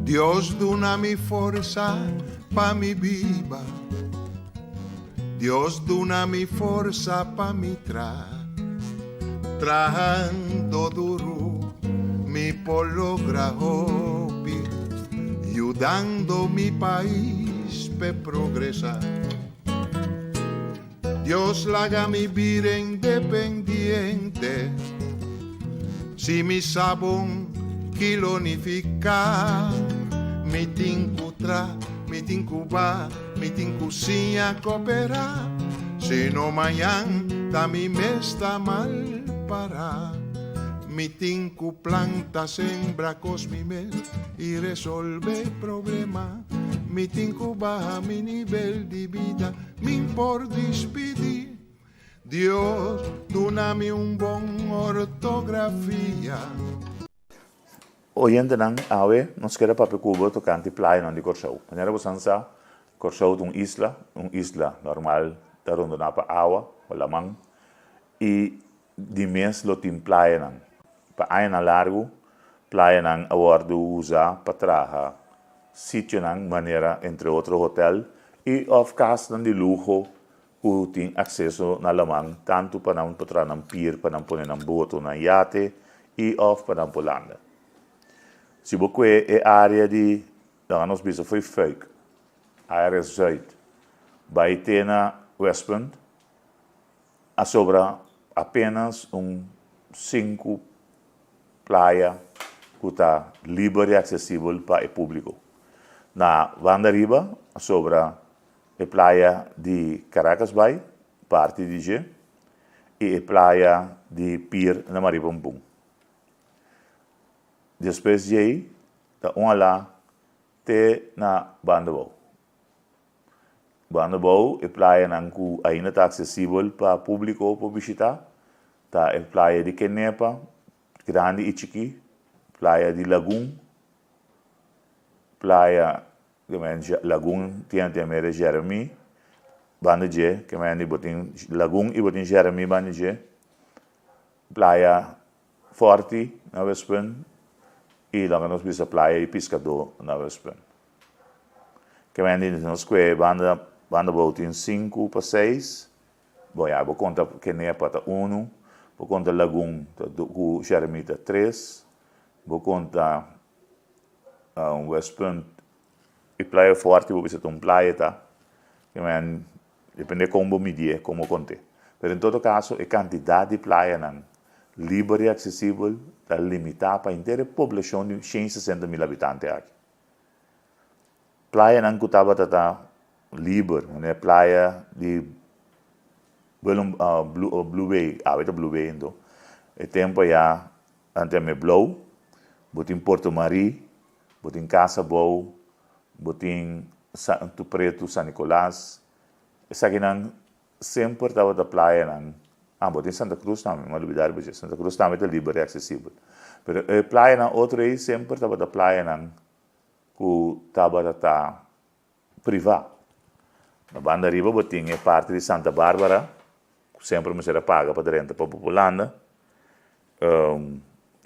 Dios duna mi forsa pa mi biba. Dios duna mi forsa pa mi tra. Trahando duru mi por logra hopi, yudando mi pais p'e progresa. Dios laga mi bira independiente, si mi sa bon ki lo nifiká. Mi tin ku tra, mi tin ku ba, mi tin ku siña koperá, sino mañan ta mi mes ta mal pará. Mi tin ku planta, sembra kos mi mes i resolvé problema. Mi tin ku baha mi nivel di bida, min por dispidí. Dios duna mi un bon ortografia. Oyentenan, awe nos keda papia ku bo tokante playanan di Kòrsou. Manera bo san sa, Kòrsou ta un isla, un isla normal ta rondoná pa awa o laman i di mes lo tin playanan. Pa añanan largu, playanan a wòrdu usa pa traha sitionan manera entre otro hotel i òf kasnan di luho ku tin akseso na laman tantu pa nan por traha nan pier pa nan pone nan boto, nan yate i òf pa nan por landa. Si bo kue e área di, laga nos bisa fo'i Fuik, área Zuid, bai te na Westpunt, A sobra apenas un sinku playa ku ta liber i aksesibel pa e públiko. Na banda riba a sobra e playa di Caracasbaai, parti di dje, i e playa di Pier na Maripampun. Despues djei ta un alá te na Bandabou. Banda bou e playanan ku ainda ta aksesibel pa públiko por bishitá ta e playa di Kenepa, grandi i chikí, playa di Lagun, playa Lagun tin antes mere Jeremí banda dje, ke men di bo tin Lagun i bo tin Jeremí banda dje, playa Forti na Westpunt i loke nos bisa playa di Piskadó na Westpunt. Ke men di nos kue banda banda bou tin sinku pa seis, bon ya bo konta Kenepa ta unu, bo konta Lagun ta ku Jeremi ta tres, bo konta Westpunt i Playa Forti bo bisa ta un playa ta, ke men depende kon bo midié kon bo kont'é. Pero en todo kaso e kantidat di playanan liber i aksesibel ta limitá pa henter e poblashon di 160.000 habitante aki. Playanan ku tabata ta liber, manera playa di Willem Blue Bay, awe ta Blue Bay anto, e tempu aya nan ta yama e Blou, bo tin Porto Marie, bo tin Casa Bou, bo tin Santu Pretu, San Nicolas, esakinan semper tabata playanan, ah bo tin Santa Cruz tambe, mi a lubida riba dje, Santa Cruz tambe ta liber i aksesibel, pero e playanan otro ei semper tabata playanan ku tabata ta privá. Na banda riba bo tin e parti di Santa Barbara, ku semper mester a paga pa drenta pa bo por landa.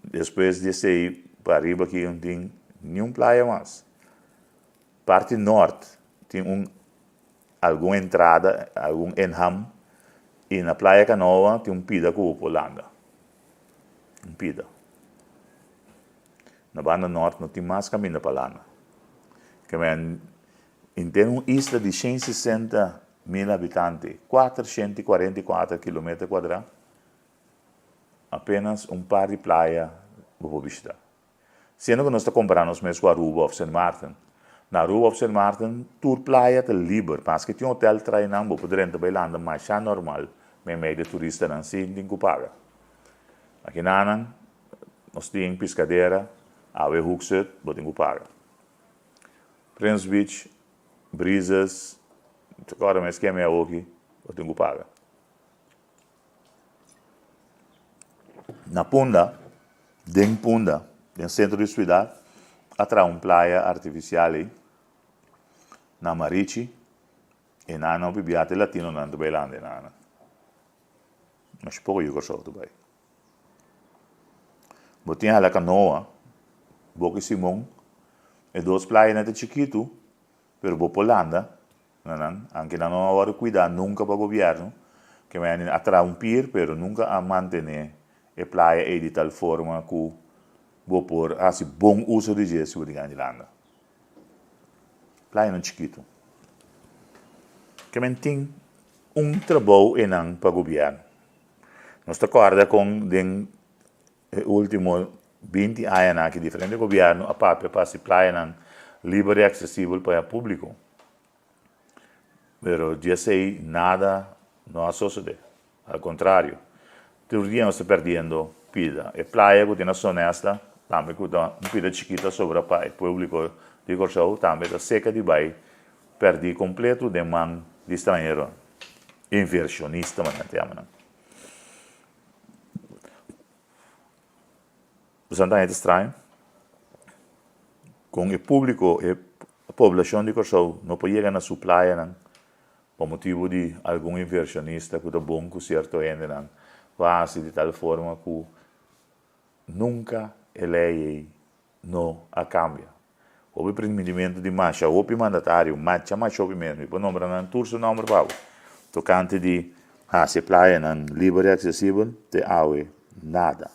Despues di esei pa riba aki no tin niun playa mas. Parti nort tin un algun entrada, algun inham, i na Playa Canoa tin un pida ku bo por landa. Un pida. Na banda nort no tin mas kaminda pa landa. Ke men henter un isla di 160.000 habitante, 444 kilometer kuadrá, apenas un par di playa bo por bishita. Siendo ku nos ta kompará nos mes ku Aruba òf Sint Maarten, na Aruba òf Sint Maarten tur playa ta liber, maske tin hotel trae nan bo por drenta bai landa masha normal meimei di turistanan sin tin ku paga. Aki nanan nos tin Piscadera, awe Hoekzit, bo tin ku paga. Prins Beach, Breezes, ta kòrda mes keme awoki, bo tin ku paga. Na Punda, den Punda, den sentro di suidat, a traha un playa artifisial ei na Marichi, e nan no bibia te latinonan ta bai landa e nan. Masha poko yu Kòrsou ta bai. Bo tin hala kanoa, Boki Simon. E dos playanan ta chikitu, pero bo por landa na nan, anke nan no a wòrdu kuidá nunka pa gobièrnu, ke men a traha un pir pero nunka a mantené e playa ei di tal forma ku bo por hasi bon uso di dje si bo tin gana di landa. Playanan chikitu. Ke men tin un trabou einan pa gobièrnu. Nos ta kòrda kon den E ultimo 20 añanan aki diferente gobierno a papia pa haci playanan liber y accesibel pa e publico. Pero di esey nada no a sosode. Al contrario, tur dia nos ta perdiendo pida. E playa cu tin na Sonesta, tambe cu ta un pida chikito a sobra pa e publico di Corsou, tambe ta seca di bay perdi completo den man di stranheronan, inversionista manera nan ta yama nan. Boso ta hende straño kon e públiko, e poblashon di Kòrsou no por yega na su playanan pa motibu di algun invershonista ku ta bon ku sierto hendenan ku a hasi di tal forma ku nunka e lei ei no a kambia. Hopi primitimentu di masha hopi mandatario, macha masha hopi mes, mi por nombra nan tur su nomber pa bo, tokante di hasi e playanan liber i aksesibel, te awe nada.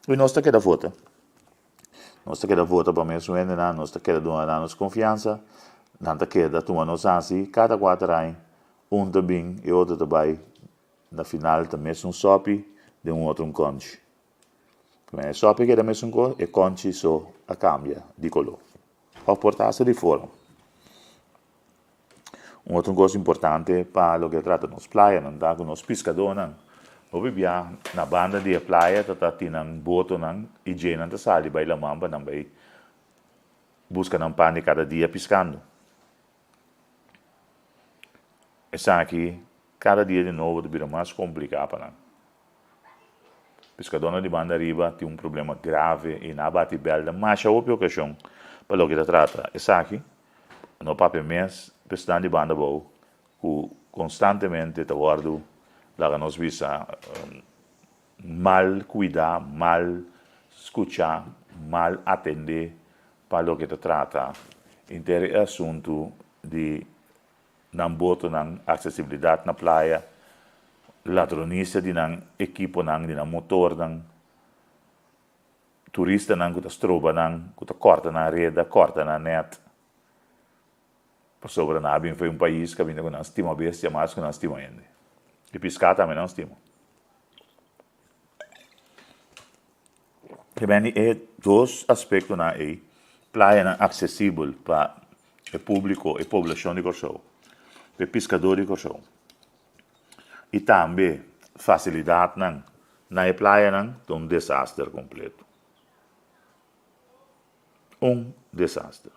I nos ta keda vota. Nos ta keda vota pa mesun hendenan, nos ta keda duna nan nos konfiansa, nan ta keda tuma nos hasi kada kuater aña, un ta bin i otro ta bai, na final ta mesun sòpi den un otro un kònchi. E sopi keda mesun kos, e konchi so a kambia di koló òf por ta hasta di forma. Un otro kos importante pa loke ta trata nos playanan ta ku nos piskadónan hopi bia na banda di e playa ta ta tin nan botonan i dje nan ta sali bai laman pa nan bai buska nan pan di kada dia piskando. Esaki kada dia di nobo ta bira mas kompliká pa nan. Piskadónan di banda ariba tin un problema grave i nan a bati bèl den masha hopi okashon pa loke ta trata esaki. No papia mes pa esnan di banda abou ku konstantemente ta wòrdu laga nos bisa mal kuidá, mal skuchá, mal atendé pa loke ta trata henter e asuntu di nan botonan, aksesibilidat na playa, ladronisia di nan ekiponan, di nan motornan, turistanan ku ta stroba nan, ku ta kòrta nan reda, kòrta nan nèt, pasobra nan a bin for un pais kaminda ku nan stima bestia mas ku nan stima hende. I piská tambe nan stima. Te beni e dos aspektonan ei, playanan aksesibel pa e públiko, e poblashon di Kòrsou, pa e piskadó di Kòrsou i tambe fasilidatnan na e playanan ta un desaster kompleto. Un desaster.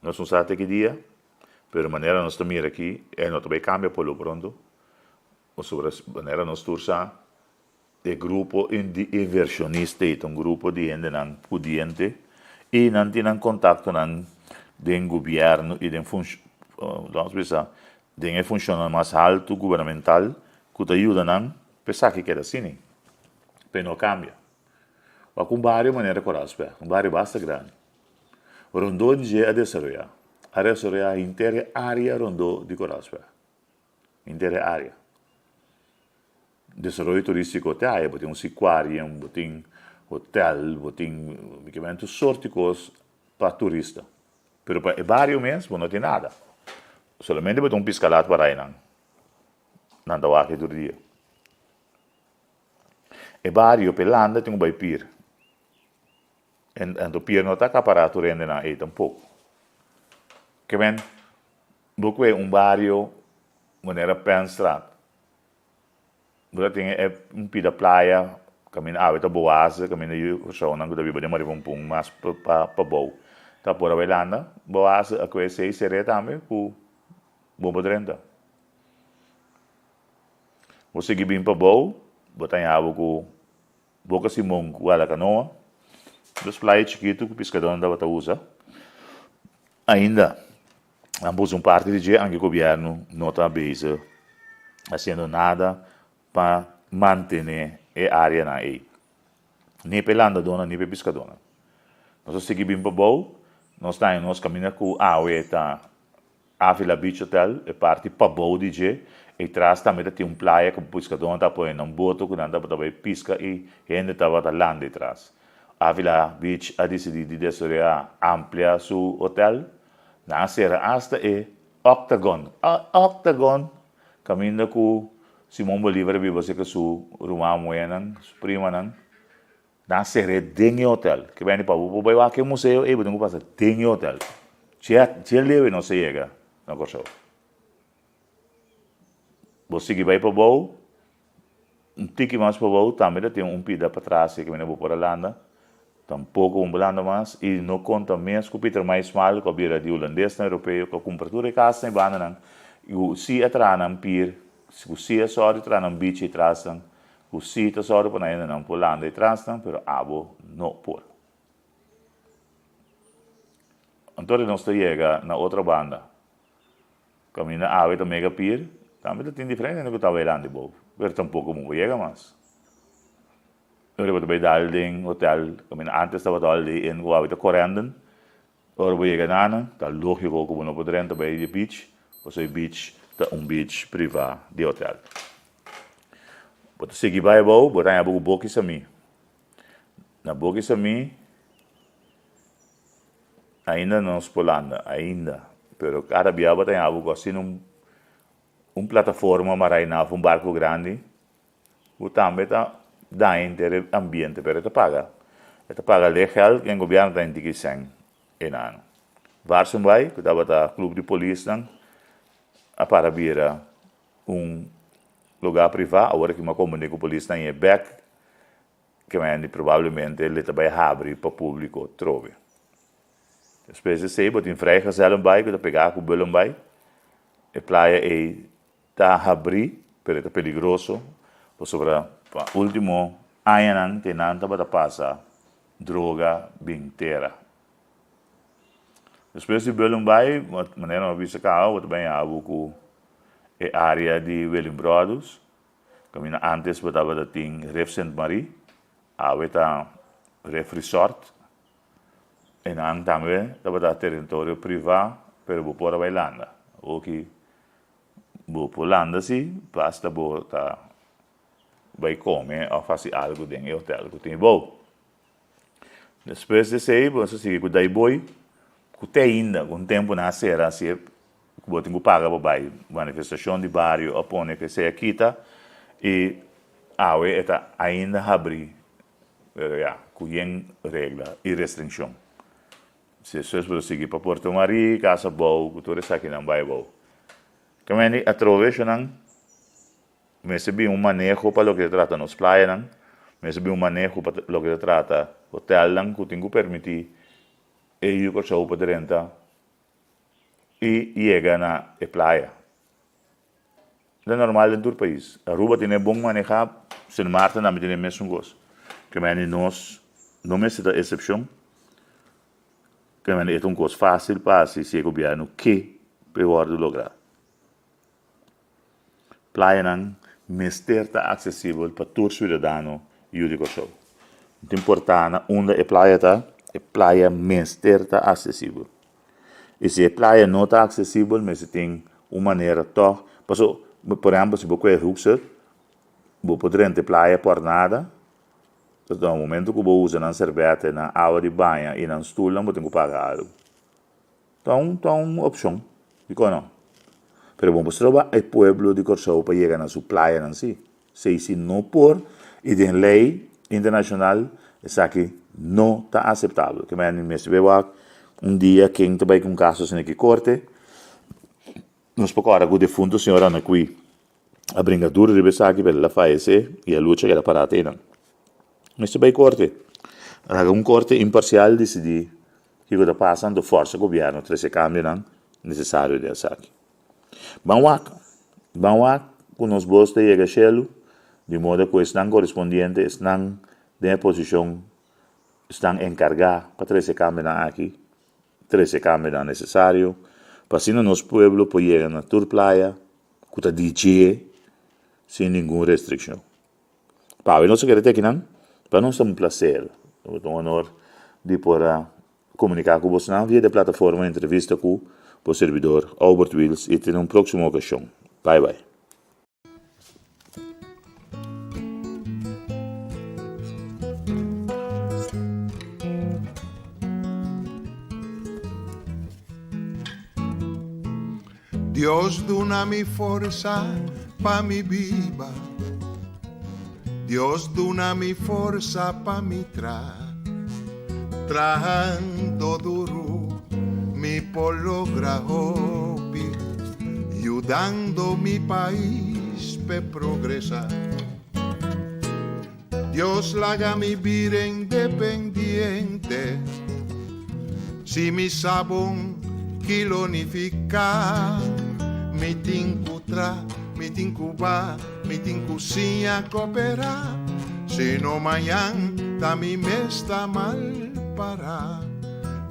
Nos no sa te ki dia, pero manera nos ta mira aki e no ta bai kambia por lo pronto, pasobra manera nos tur sa E grupo di inversionista ei ta un grupo di hendenan pudiente i nan tin nan kontaktonan den gobièrnu i den laat bisa den e funshonnan mas haltu gubernamental ku ta yuda nan pa esaki keda asina pa e no kambia. Wak un bario manera Koraalsberg, un bario basta grandi, rondó di dje a desaroyá, a desaroyá henter e área rondó di Koraalsberg, henter e área. Desaroyo turístiko te aya, bo tin un seaquarium, bo tin hotel, bo tin mi ke men tur sort di kos pa turista. Pero pa e bario mes bo no tin nada. Solamente bo tin un piskalat para einan, nan ta wak tur dia. E bario pa e landa tin ku bai pir. Anto pir no ta akapará tur hendenan ei tampoko. Ke men bo kue un bario manera Penstraat. Bo ta tin e un pida playa kaminda awe ta boase, kaminda yu personanan ku ta biba den Maripompun mas pa pabou ta por a bai landa. Boase a kue sei seré tambe ku bo por drenta. Bo sigui bin pabou, bo ta haña bo ku Boka Simon ku Alakanoa, dos playa chikitu ku piskadónan tabata usa. Ainda nan puso un parti di dje anke gobièrnu no ta bezig hasiendo nada pa mantené e áreanan ei, ni pa e landadónan ni pa e piskadónan. Nos a sigui bin pabou, nos ta haña nos kaminda ku awe ta Avila Beach Hotel, e parti pabou di dje. Ei tras tambe ta tin un playa ku piskadónan ta pone nan boto ku nan tabata bai piska i hende tabata landa ei tras. Avila Beach a disidí di desaroyá amplia su hotel. Nan a sera asta e Octagon, Octagon! Kaminda ku Simon Bolivar a biba serka su ruman muhénan, su primanan. Nan a ser'é den e hotel. Ke bini pa bo por bai wak e museo ei bo tin ku pasa den e hotel. Dje dje leu e nos a yega na Kòrsou. Bo sigui bai pabou, un tiki mas pabou tambe ta tin un pida patras ei kaminda bo por a landa. Tampoko bo por landa mas i no konta mes ku Pieter Maismal ku a bira di hulandesnan europeo ku a kumpra tur e kasnan i bandanan i ku si a traha nan pir, ku si a sòru traha nan bichi ei trasnan. Ku si ta sòru pa nan hendenan por landa e trasnan, pero abo no por. Anto di nos ta yega na otro banda, kaminda awe ta mega pir, tambe ta tin diferente hende ku ta bai landa abou, pero tampoko bo por yega mas. Ora bo ta bai dal den hotel, kaminda antes tabata Holiday Inn ku awe ta Corendon, Ora bo yega nana, ta lógiko ku bo no por drenta bai di e beach, pasobra e beach ta un beach privá di hotel. Bo ta sigui bai abou, bo ta haña bo ku Boki Samí. Na Boki Samí ainda nos por landa, ainda, pero kada bia bo ta haña bo ku asina un un plataforma mará einan òf un barku grandi, ku tambe ta daña henter e ambiente, pero e ta paga. E ta paga lei geld ku e gobièrnu ta henti ki sèn e nano. Varsumbai, ku tabata klup di polisnan, a para bira un lugá privá, awor aki mi a komprendé ku polisnan e bèk, ke mende probablemente lo ta bai habri pa públiko trobe. Despues di esei bo tin Vrijgezellenbaai ku ta pegá ku Bullenbaai, e playa ei Ta habrí, pero e ta peligroso, pasobra pa último añanan te nan tabata pasa droga bin tera. Despues di Bullenbaai, manera nos a bisa kaba, bo ta bai habu ku e área di Willem Brothers, kaminda ántes bo tabata tin Rif Sint Marie, awe ta Rif Resort. E nan tambe tabata teritorio privá, pero bo por a bai landa. Oki Bo por landa si, basta bo ta bai come of haci algo den e hotel cu tin bou. Despues di esey bo ta sigui cu Daaibooi, cu te ainda cu un tempo nan a cera haci cu bo tin cu paga pa bai. Manifestacion di bario a pone cu esey a kita y awe e ta ainda habri, pero ya, cu yen regla y restriccion. Si despues bo ta sigui pa Puerto Marí, Casa Bou, ku tur esakinan bai bou. Kemeni atrobe eshonan mester bin un maneho pa loke ta trata nos playanan, mester bin un maneho pa loke ta trata hotelnan ku tin ku permití e yu Kòrsou pa drenta i yega na e playa. Ta normal den tur pais. Aruba tene bon maneha, Sint Maarten tambe tene mesun kos. Ke mende nos no mester ta esepshon. Ke mende e ta un kos fasil pa hasi si e gobièrnu ke pa e wòrdu logra. Playanan mester ta aksesibel pa tur siudadano yu di Kòrsou. No ta importá na unda e playa ta, e playa mester ta aksesibel. I si e playa no ta aksesibel mester tin un manera tòg, paso por ehèmpel si bo kue rùksak bo por drenta e playa por nada, pasobra na momento ku bo usa nan serbète, nan awa di baña i nan stulnan bo tin ku paga algu. Ta un ta un opshon, dikon no? Pero bo por stroba e pueblo di Kòrsou pa yega na su playanan si. Sey si no por y den ley internacional esaki no ta aceptabel. Ke manera mi mester bay wak un dia ken ta bay cu un caso asina ki corte. Nos por corda cu defunto señor Anacui a bringa duro riba esaki pero el a fayece y a lucha keda para te nan. Mester bay corte. Laga un corte imparcial dicidi kico ta pasa anto forsa gobierno trece cambionan necesario den esaki. Ban wak, ban wak ku nos bos ta yega shelu, di moda ku esnan korespondiente, esnan den e posishon, esnan enkargá pa trese e kambionan aki, trese e kambionan nesesario, pa asina nos pueblo por yega na tur playa ku ta di dje sin ningun restrikshon. Pabia nos a kere te akinan, pa nos ta un plaser, ta un honor di por a. komuniká ku bosnan via di plataforma entrevista ku bo servidor Albert Wiels i te na un próksimo okashon. Bye bye. Dios duna mi forsa pa mi biba. Dios duna mi forsa pa mi tra. Trahando duru mi por logra hopi, yudando mi pais p'e progresá. Dios laga mi bira independiente. Si mi sa bon kilo nifiká. Mi tin ku tra, mi tin ku ba, mi tin ku siña koperá. Sino mañan ta mi mes ta mal pará.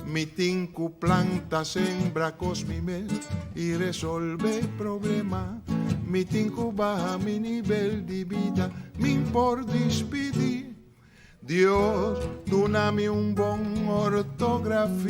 Mi tin ku planta, sembra kos mi mes i resolvé problema. Mi tin ku baha mi nivel di bida, mi por dispidí. Dios duna mi un bon ortografia.